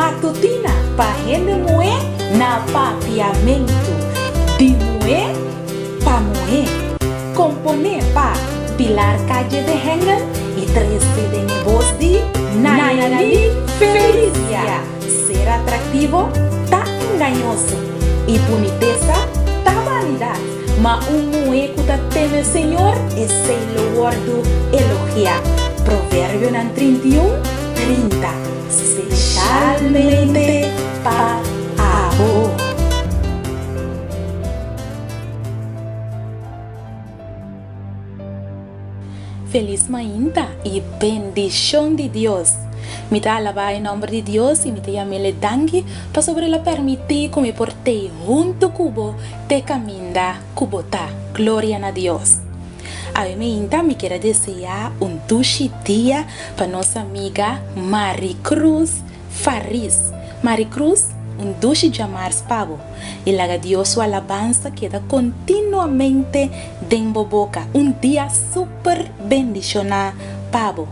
Matutina pa hende muhé na Papiamentu. Di muhé pa muhé. Komponé pa Pilar Calle de Hengel i trese den e bos di Nayali Felicia. Ser atraktivo ta engañoso i bunitesa ta banidat, ma un muhé ku ta teme Señor, esei lo wòrdu elogiá. Proverbionan 31, 30. Speshalmente pa abo. Felis mainta i bendishon di Dios! Mi ta alabá e nòmber di Dios i mi ta yam'El e danki pasobra El a permití ku mi por tei huntu ku bo te kaminda ku bo ta. Gloria na Dios! Awe mainta mi kier a deseá un dushi dia pa nos amiga Maricruz Faris. Maricruz, un dushi djamars pa bo i laga Dios su alabansa keda kontinuamente den bo boka. Un dia super bendishoná pa bo.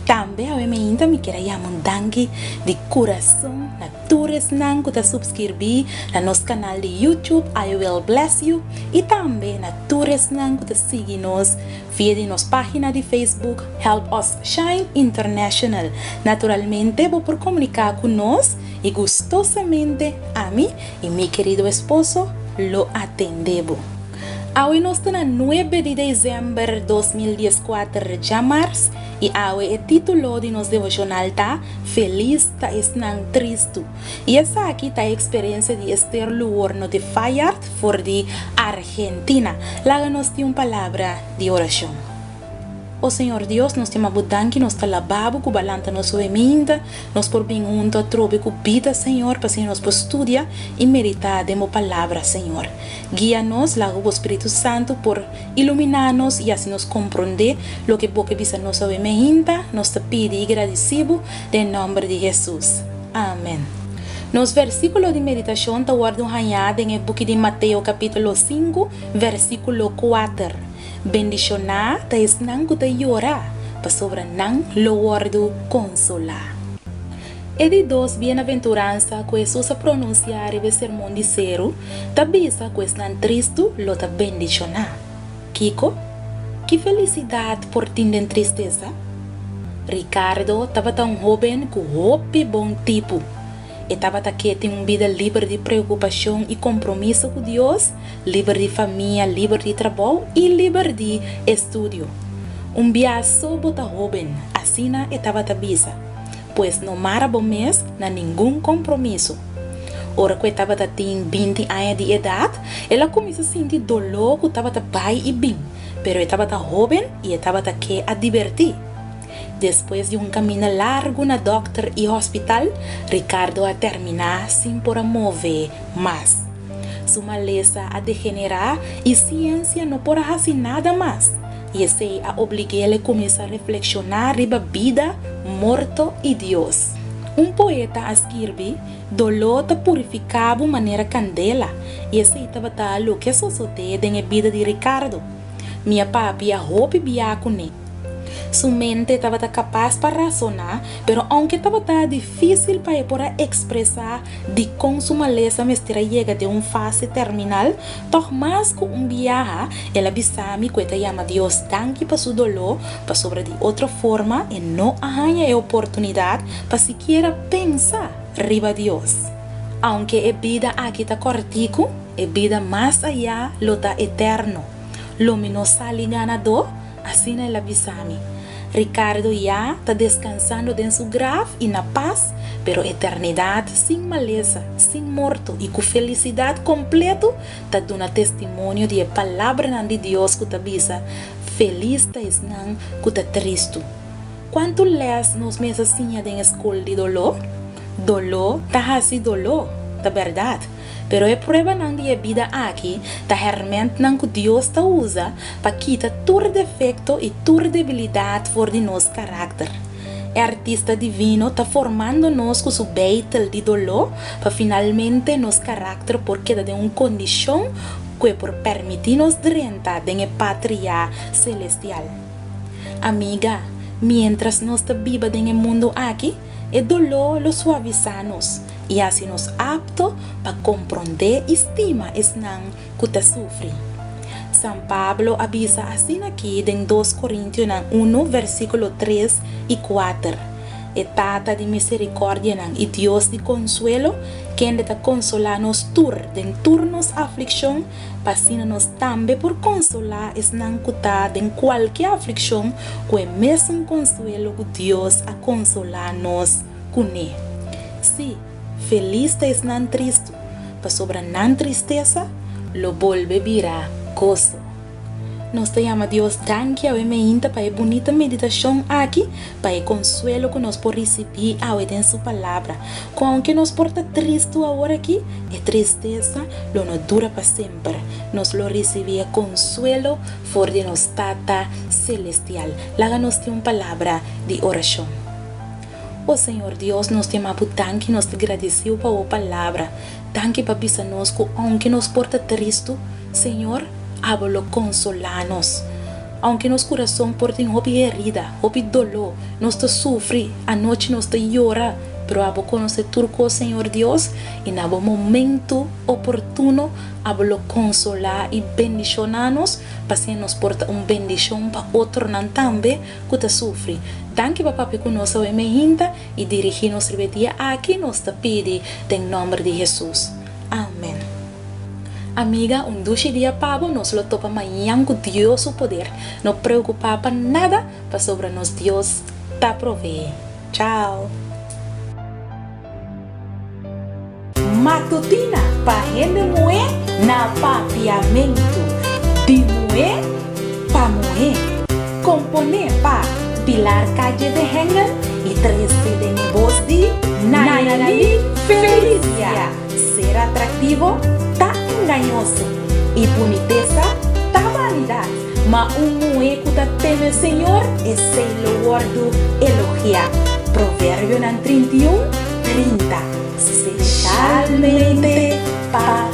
Tambe awe mainta mi kier a yama un danki di kurason na Tur esnan ku ta supskirbí na nos kanal di YouTube I Will Bless You i tambe na tur esnan ku ta sigui nos via di nos página di Facebook Help Us Shine International. Naturalmente bo por komuniká ku nos i gustosamente ami i mi kerido esposo lo atendé bo. Awe nos ta na nuebe di desèmber 2014 djamars i awe e título di nos devoshonal ta Felis ta esnan tristu. I esaki ta e eksperensia di Esther Luorno de Fayard for di Argentina. Laga nos tin un palabra di orashon. O Señor Dios, nos tima Bo danki, nos ta laba Bo ku Bo a lanta nos hopi minta, nos por bin huntu atrobe ku bida, Señor, pa asina nos por studia i meditá den Bo Palabra, Señor. Guia nos, laga Bo Spiritu Santu por iluminá nos i hasi nos komprondé loke Bo ke bisa nos awe meinta. Nos ta pidi i gradisí Bo den nòmber di Hesus. Amèn. Nos versíkulo di meditashon ta wòrdu hañá den e buki di Mateo kapítulo sinku, versíkulo kuater. Bendishoná ta esnan ku ta yora, pasobra nan lo wòrdu konsolá. E di dos bienaventuransa ku Hesus a pronunsiá riba e Sermon di Seru ta bisa ku esnan tristu lo ta bendishoná. Kiko? Ki felisidat por tin den tristesa? Ricardo tabata un hóben ku hopi bon tipu. E tabata ke tin un bida liber di preokupashon i kompromiso ku Dios, liber di famia, liber di trabou i liber di estudio. Un bia so bo ta hóben, asina e tabata bisa. Pues no mara bo mes na ningun kompromiso. Ora ku e tabata tin binti aña di edat, el a kuminsá sinti doló ku tabata bai i bin, pero e tabata hóben i e tabata ke a dibertí. Despues di un kaminda largu na dòkter i hospital, Ricardo a terminá sin por a move mas. Su malesa a degenerá i siensia no por a hasi nada mas. I esei a oblig'el kuminsá reflekshoná riba bida, morto i Dios. Un poeta a skirbi, Doló ta purifiká bo manera kandela, i esei tabata loke a sosodé den e bida di Ricardo. Mi a papia hopi bia kuné. Su mente tabata kapas pa rasoná, pero ounke tabata difísil pa e por a ekspresá dikon su malesa mester a yega den un fase terminal, tòg mas ku un biaha el a bisa mi ku e ta yama Dios danki pa su doló, pasobra di otro forma e no a haña e oportunidat pa sikiera pensa riba Dios. Ounke e bida aki ta kòrtiku, e bida mas ayá lo ta eterno. Lo mi no sali ganadó? Asina el a bisa mi. Ricardo ya ta deskansando den su graf i na pas, pero eternidat sin malesa, sin morto i ku felisidat kompleto ta duna testimonio di e palabranan di Dios ku ta bisa, Felis ta esnan ku ta tristu. Kuantu lès nos mes a siña den e skol di doló? Doló ta hasi doló, ta bèrdat. Pero e pruebanan di e bida aki ta hèrmèntnan ku Dios ta usa pa kita tur defekto i tur debilidat for di nos karakter. E Artista Divino ta formando nos ku su beitel di doló pa finalmente nos karakter por keda den un kondishon ku e por pèrmití nos drenta den e patria selestial. Amiga, miéntras nos ta biba den e mundu aki, E doló lo suavisá nos i hasi nos apto pa komprondé i stima esnan ku ta sufri. San Pablo a bisa asin'akí den Dos Korintionan unu versíkulo tres i kuater, E Tata di miserikòrdianan i Dios di konsuelo, kende ta konsolá nos tur den tur nos aflikshon, pa asina nos tambe por konsolá esnan ku ta den kualke aflikshon ku e mesun konsuelo ku Dios a konsolá nos kuné. Sí, felis ta esnan tristu, pasobra nan tristesa lo bolbe bira goso. Nos ta yama Dios danki awe meinta pa e bunita meditashon aki, pa e konsuelo ku nos por risibí awe den Su Palabra, ku aunke nos por ta tristu awor aki, e tristesa lo no dura pa semper. Nos lo risibí e konsuelo for di nos Tata Selestial. Laga nos tin un palabra di orashon. O Señor Dios, nos ta yama Bo danki, nos ta gradisiu pa Bo Palabra. Danki pa bisa nos ku ounke nos por ta tristu, Señor, Abo lo konsolá nos. Ounke nos kurason por tin hopi herida, hopi doló, nos ta sufri, anochi nos ta yora, pero Abo konosé tur kos, Señor Dios, i na Bo momentu oportuno Abo lo konsolá i bendishoná nos, pa asina nos por ta un bendishon pa otronan tambe ku ta sufri. Danki pa papia ku nos awe meinta i dirigí nos riba e dia aki, nos ta pidi den nòmber di Hesus. Amen. Amiga, un dushi dia pa bo, nos lo topa mañan ku Dios su poder. No preokupá pa nada, pasobra nos Dios ta proveé. Chao. Matutina pa hende muhé na Papiamentu, di muhé pa muhé. Komponé pa Pilar Calle de Hengel i trese den e bos di Nayeli Felicia. Ser atractivo ta engañoso i bunitesa ta vanidad, ma un muhé ku ta teme Señor, esei lo wòrdu elogiá. Proverbionan 31, 30. Speshalmente pa.